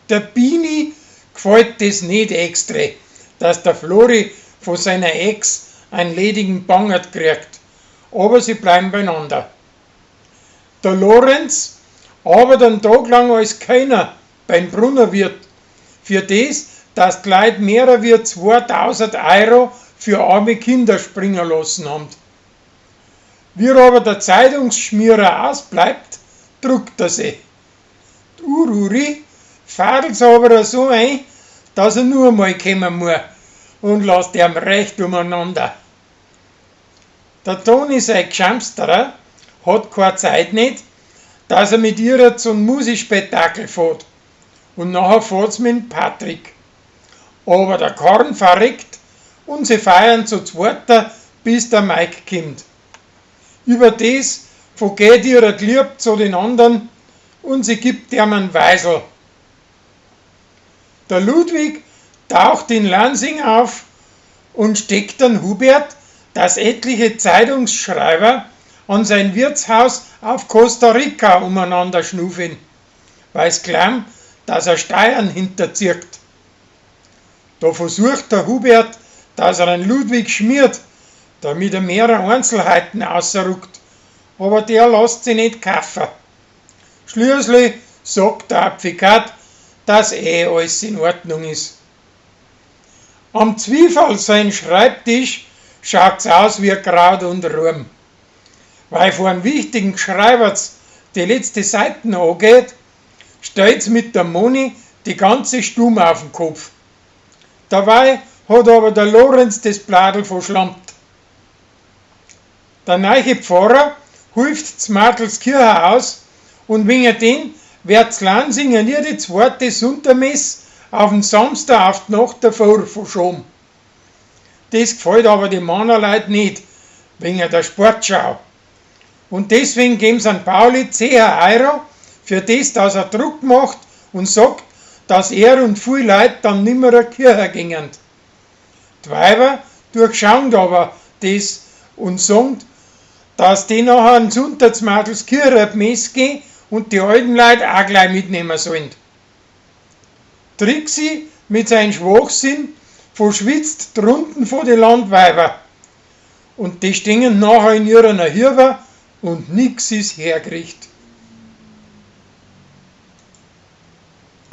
Der Bini gefällt das nicht extra, dass der Flori von seiner Ex einen ledigen Bangert kriegt, aber sie bleiben beieinander. Der Lorenz arbeitet einen Tag lang als Kellner beim Brunnerwirt, für das, dass die Leute mehr wie 2000 Euro für arme Kinder springen lassen haben. Wie aber der Zeitungsschmierer ausbleibt, druckt er sie. Die Ururi fadelt's aber so ein, dass er nur einmal kommen muss und lasst ihm recht umeinander. Der Toni, sein Gschamsterer, hat keine Zeit nicht, dass er mit ihrer zum Musikspektakel fährt. Und nachher fahrt's mit dem Patrick. Aber der Korn verreckt und sie feiern zu zweiter, bis der Mike kommt. Über das vergeht ihrer Glieb zu den anderen und sie gibt ihm einen Weisel. Der Ludwig taucht in Lansing auf und steckt dann Hubert, dass etliche Zeitungsschreiber an sein Wirtshaus auf Costa Rica umeinander schnufen, weil's glauben, dass er Steuern hinterzieht. Da versucht der Hubert, dass er einen Ludwig schmiert, damit er mehrere Einzelheiten ausruckt, aber der lässt sich nicht kaufen. Schließlich sagt der Advokat, dass eh alles in Ordnung ist. Am Zwiefall sein Schreibtisch schaut's aus wie Kraut und Ruhm. Weil vor einem wichtigen Schreiberts die letzte Seiten angeht, stellt's mit der Moni die ganze Stumme auf den Kopf. Dabei hat aber der Lorenz das Bladel verschlampt. Der neue Pfarrer hilft z'Martels Kirche aus und wegen den wird Lansinger nie die zweite Suntermess auf den Samstag auf die Nacht davor verschoben. Das gefällt aber den Männerleut nicht, wegen der Sportschau. Und deswegen geben sie an Pauli 10 Euro für das, dass er Druck macht und sagt, dass er und viele Leute dann nimmer in die Kirche gingen. Die Weiber durchschauen aber das und sagen, dass die nachher an Sonntagsmadels Kirche Mess gehen und die alten Leute auch gleich mitnehmen sollen. Trixi mit seinem Schwachsinn verschwitzt drunten vor die Landweiber. Und die stehen nachher in ihrer Hirwe und nix ist hergerichtet.